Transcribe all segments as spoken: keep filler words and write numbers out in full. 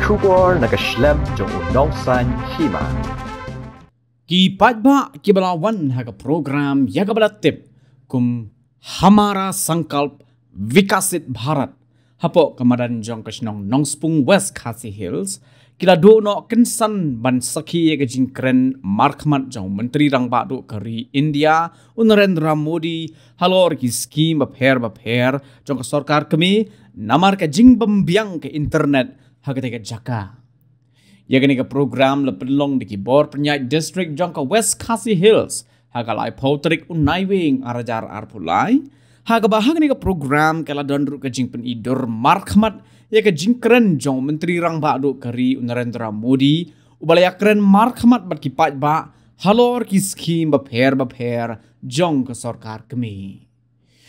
Khubor na ka shlem jong u nongsan hima. Ki paidbah kiba la wan ha ka program ïa kaba la tip kum Hamara Sankalp Vikasit Bharat hapoh ka madan jong ka shnong Nongspung, West Khasi Hills, ki la duh noh kynsan ban sakhi ïa ka jingkren markhmat jong u Myntri Rangbah Duh ka ri India u Narendra Modi halor ki skim bapher bapher jong ka sorkar kmie namar ka jingbymbiang ka internet ha katei ka jaka. Ïa kane ka program la pynlong da ki bor pynïaid district jong ka West Khasi Hills ha ka laiphew tarik u Naiwieng ar hajar arphew lai. Ha kaba ha kane ka program ka la don ruh ka jingpyni dur markhmat ïa ka jingkren jong u Myntri Rangbah Duh ka ri u Narendra Modi, uba la ïakren markhmat bad ki paidbah halor ki skim bapher bapher jong ka sorkar kmie.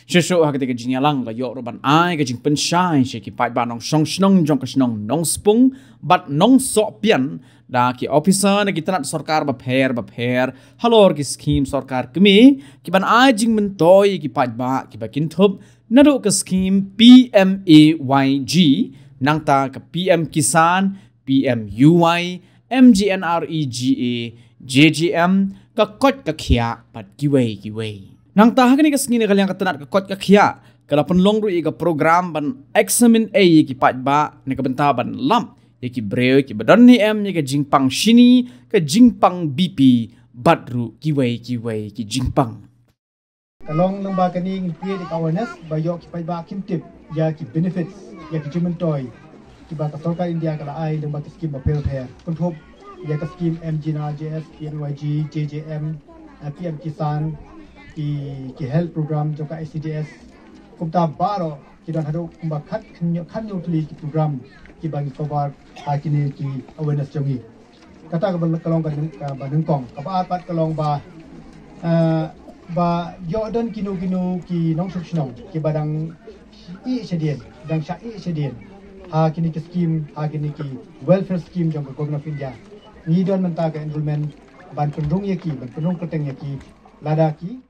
Shuh shuh ha katei ka jingïalang la ïoh ruh ban ai ka jingpynshai sha ki paidbah nongshong shnong jong ka shnong Nongspung bad Nongsohpian da ki ophisar na ki tnat sorkar bapher bapher halor ki skim sorkar kmie, kiban ai jingmyntoi ïa ki paidbah kiba kynthup naduh ka skim P M A Y G, nangta ka P M Kisan, P M U Y, M G N R E G A, J J M, ka koit ka khiah bad kiwei kiwei. Nangta ha kane ka sngi na ka liang ka tnat ka koit ka khiah ka la pynlong ruh ïa ka program ban examine ei ïa ki paidbah na ka bynta ban lap ïa ki briew kiba don ne em ïa ka jingpang shini, ka jingpang B P bad ruh kiwei kiwei ki jingpang. Ka long lyngba kane ngi pynlong ïa ka awareness ba ïoh ki paidbah kim tip ïa ki benefits, ïa ki jingmyntoi kiba ka sorkar India ka la ai lyngba ki skim bapher bapher. Kynthup ïa ka skim M G N R E G A, P M A Y G, J J M, eh, P M Kisan, ki, ki health program jong ka I C D S. Kumta baroh ki don haduh kumba khat khyndai, khathynñiew tylli ki program kiba ngi cover ha kine ki awareness jong ngi. Kata kaba ka long ka nyng-, kaba nyngkong. Kaba ar pat ka long ba, eh, ba ïoh don kino kino ki nongshong shnong kiba dang ïeh shadien, dang shah ïeh shadien ha kine ki skim, ha kine ki welfare skim jong ka Government of India. Ngi don mynta ka enrollment ban pynrung ïa ki, ban pynrung kyrteng ïa ki, lada ki